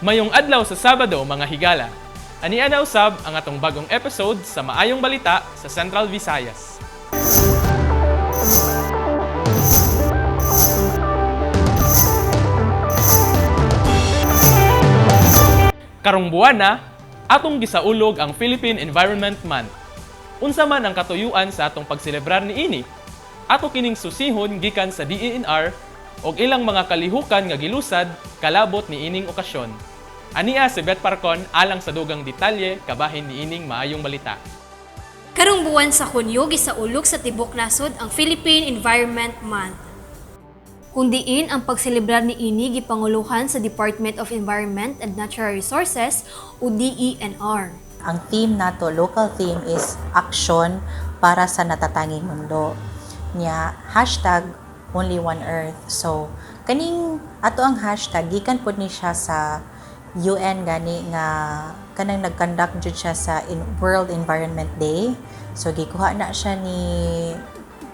Mayong adlaw sa Sabado, mga higala. Ania na usab ang atong bagong episode sa Maayong Balita sa Central Visayas. Karong buwan na, atong gisaulog ang Philippine Environment Month. Unsa man ang katuyuan sa atong pagselebrar niini? Ato kining susihon gikan sa DENR og ilang mga kalihukan nga gilusad kalabot niining okasyon. Ania si Beth Parcon alang sa dugang detalye kabahin niining Maayong Balita. Karong buwan sa Hunyo, gisaulog sa tibok nasod ang Philippine Environment Month. Kung diin ang pagselebrar ni ini gipanguluhan sa Department of Environment and Natural Resources o DENR. Ang theme nato, local theme, is action para sa natatanging mundo. Nya #OnlyOneEarth. So kaning ato ang hashtag gikan pud ni siya sa UN gani nga kanang nag-conduct jud siya sa World Environment Day. So gikuha na siya ni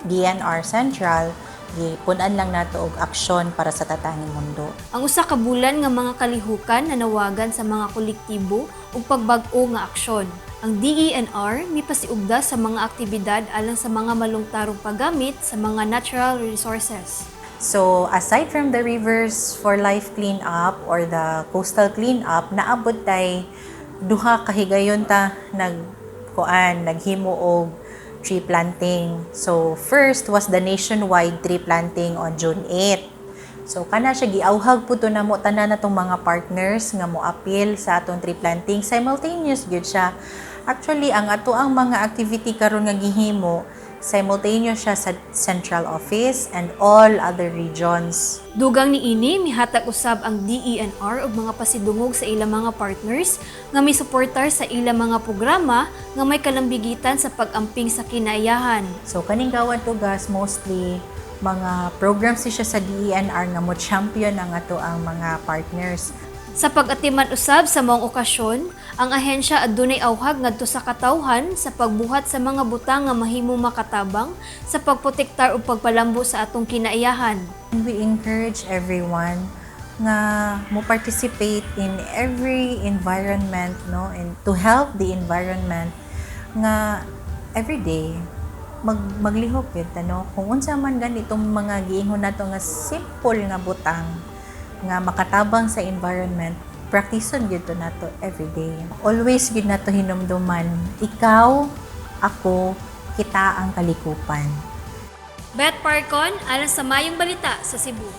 DENR Central, gipun-an lang nato og aksyon para sa tatanging mundo. Ang usa ka bulan nga mga kalihukan nanawagan sa mga kolektibo ug pagbag-o nga aksyon. Ang DENR mipasiugda sa mga aktibidad alang sa mga malungtarong paggamit sa mga natural resources. So, aside from the Rivers for Life cleanup or the coastal cleanup, naabot tay duha ka higayon ta nagkuan, naghimo og tree planting. So, first was the nationwide tree planting on June 8. So, kana siya giawhag pud to namo tanan natong mga partners nga moapil sa atong tree planting. Simultaneous gyud siya. Actually, ang ato ang mga activity karon nga gihimo, simultaneous siya sa central office and all other regions. Dugang niini, mihatag usab ang DENR og mga pasidungog sa ilang mga partners nga misuportar sa ilang mga programa nga may kalambigitan sa pag-amping sa kinaiyahan. So kaning Gawad Tugas, mostly mga programs siya sa DENR nga mo champion ang ato ang mga partners. Sa pag-atiman usab sa maong okasyon, ang ahensya adunay awhag ngadto sa katawhan sa pagbuhat sa mga butang nga mahimo makatabang sa pagprotektar ug pagpalambo sa atong kinaiyahan. And we encourage everyone nga mo participate in every environment, no, and to help the environment nga every day maglihok gyud ta, no, kung unsa man ganitong mga giingon nato nga simple nga butang nga makatabang sa environment, praktison gyud to nato every day. Always gyud nato hinumduman, ikaw, ako, kita ang kalikupan. Beth Parcon, alang sa Maayong Balita sa Cebu.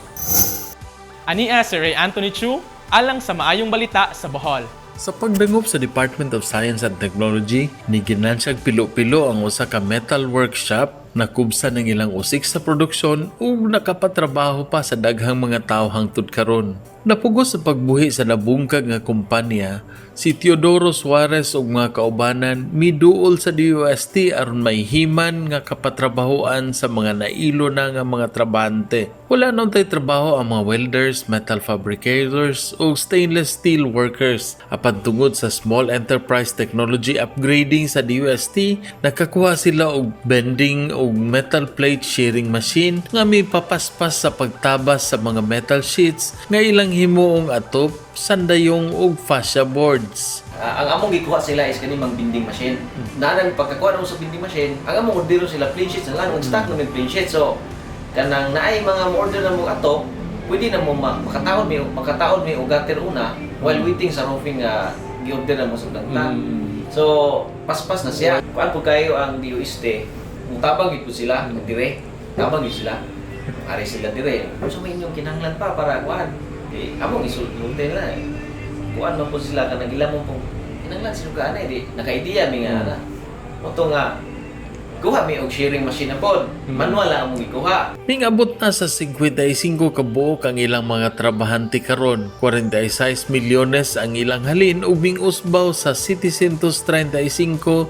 Ania si Ray Anthony Chu alang sa Maayong Balita sa Bohol. Sa pagdangop sa Department of Science and Technology, ni ginansyag pilo-pilo ang usa ka metal workshop na kubsa ng ilang usik sa produksyon ug nakapatrabaho pa sa daghang mga tao hangtod karon. Napugos sa pagbuhi sa nabungkag nga kumpanya, si Teodoro Suarez ug mga kaubanan miduol sa DOST aron mahiman nga kapatrabahoan sa mga nailo na nga mga trabahante. Wala na tay trabaho ang mga welders, metal fabricators ug stainless steel workers. Apan tungod sa Small Enterprise Technology Upgrading sa DOST, nakakuha sila og bending ug metal plate shearing machine nga mipapaspas sa pagtabas sa mga metal sheets nga ilang himuong atop, sandayong ug fascia boards. Ah, ang among gikuha sila is kani mang bending machine. Naanan pagkakuha namo sa bending machine, ang among order sila plain sheets na lang, stock na may plain sheets. So kanang naay mga mo order na mo ato, pwede na mo makataon mi og gutter una while waiting sa roofing nga gi-order na mo sa planta. So paspas na siya. Kuan po kayo ang DOST, mutabang gyud po sila dire. Tabang gyud sila. Ari sila dire. Unsa may inyong kinahanglan pa para kuan? Di among isulti na. Kuan man po sila kanang ila mo pong kinahanglan sila ka anay di naka-idea mi nga ana. Mao nga kuha mi og shearing machine na pod. Manual lang among gikuha. Mingabot na sa 55 ka buok ang ilang mga trabahante karon. 46 milyones ang ilang halin ug mingusbaw sa 735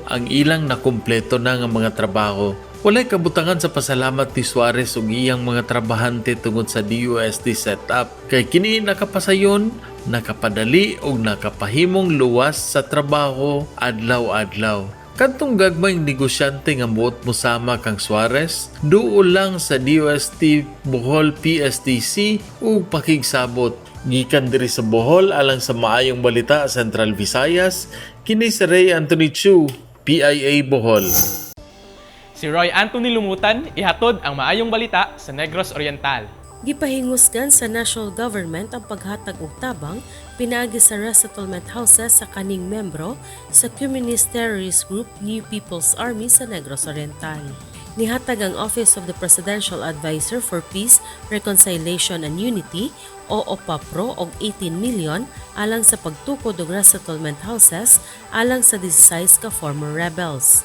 ang ilang nakumpleto na nga mga trabaho. Walay kabutangan sa pasalamat ni Suarez ug iyang mga trabahante tungod sa DOST setup. Kay kini nakapasayon, nakapadali ug nakapahimong luwas sa trabaho adlaw-adlaw. Kadtong gagmayng negosyante nga muot mosama kang Suarez, duol lang sa DOST Bohol PSTC ug pakigsabot. Gikan diri sa Bohol alang sa Maayong Balita Central Visayas, kini si Ray Anthony Chu, PIA Bohol. Si Roy Anthony Lumutan ihatod ang maayong balita sa Negros Oriental. Gipahingusgan sa national government ang paghatag og tabang pinaagi sa resettlement houses sa kaning membro sa Communist Terrorist Group New People's Army sa Negros Oriental. Nihatag ang Office of the Presidential Advisor for Peace, Reconciliation and Unity o OPAPRO og 18 million alang sa pagtukod og resettlement houses alang sa 16 ka former rebels.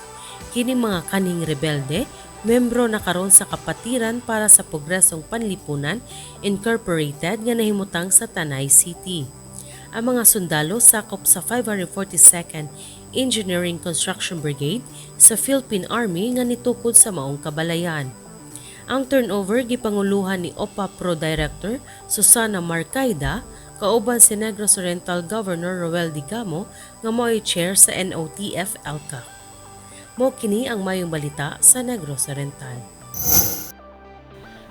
Kini mga kaning rebelde, membro na karon sa Kapatiran para sa Progresong Panlipunan Incorporated nga nahimutang sa Tanay City. Ang mga sundalo sakop sa 542nd Engineering Construction Brigade sa Philippine Army nga nitukod sa maong kabalayan. Ang turnover gipanguluhan ni OPA Pro Director Susana Marcaida kauban si Negros Oriental Governor Roel Digamo nga mao'y chair sa NOTF ELCA. Mao kini ang mayong balita sa Negros Oriental.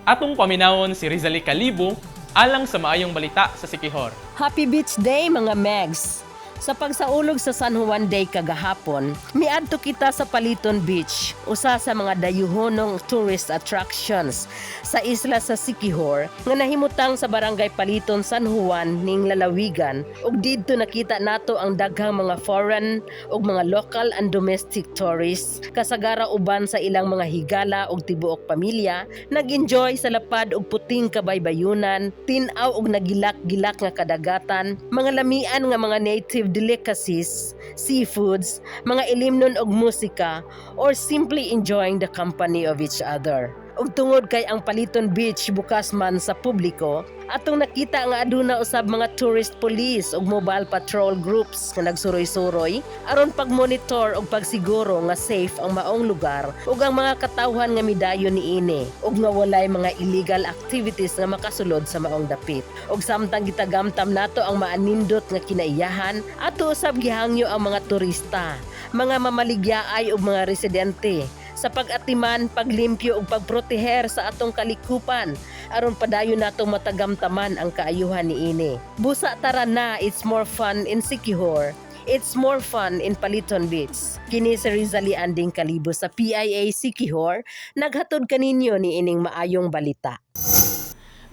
Atong paminawon si Rizali Kalibo alang sa maayong balita sa Siquijor. Happy Beach Day, mga Megs! Sa pagsaulog sa San Juan Day kagahapon, miadto kita sa Paliton Beach, usa sa mga dayuhonong tourist attractions sa isla sa Siquijor nga nahimutang sa Barangay Paliton, San Juan ning lalawigan, ug didto nakita nato ang daghang mga foreign ug mga local and domestic tourists kasagara uban sa ilang mga higala ug tibuok pamilya nag-enjoy sa lapad ug puting kabaybayunan, tin-aw ug nagilak-gilak nga kadagatan, mga lamian nga mga native delicacies, seafoods, mga ilimnon og musika, or simply enjoying the company of each other. Ug tungod kay ang Paliton Beach bukas man sa publiko, atong nakita nga aduna usab mga tourist police ug mobile patrol groups nga nagsuroy-suroy aron pagmonitor ug pagsiguro nga safe ang maong lugar ug ang mga katawhan nga midayon niini ug nga walay mga illegal activities nga makasulod sa maong dapit. Ug samtang gitagamtam nato ang maanindot nga kinaiyahan, ato usab gihangyo ang mga turista, mga mamaligyaay ug mga residente sa pag-atiman, paglimpyo ug pagproteher sa atong kalikupan aron padayon natong matagamtaman ang kaayuhan niini. Busa tara na, it's more fun in Siquijor. It's more fun in Paliton Beach. Kini si Rizali Anding Kalibo sa PIA Siquijor, naghatod kaninyo ni ining maayong balita.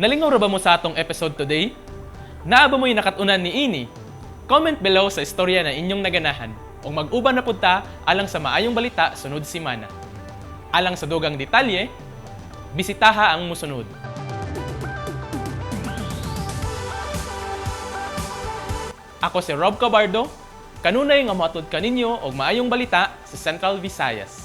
Nalingaw ra ba mo sa atong episode today? Naa ba mo'y nakatunan ni ini? Comment below sa istorya na inyong naganahan o mag-uban na pud ta alang sa maayong balita sunod simana. Alang sa dugang detalye, bisitaha ang musunod. Ako si Rob Cabardo, kanunay nga mohatod kaninyo og maayong balita sa Central Visayas.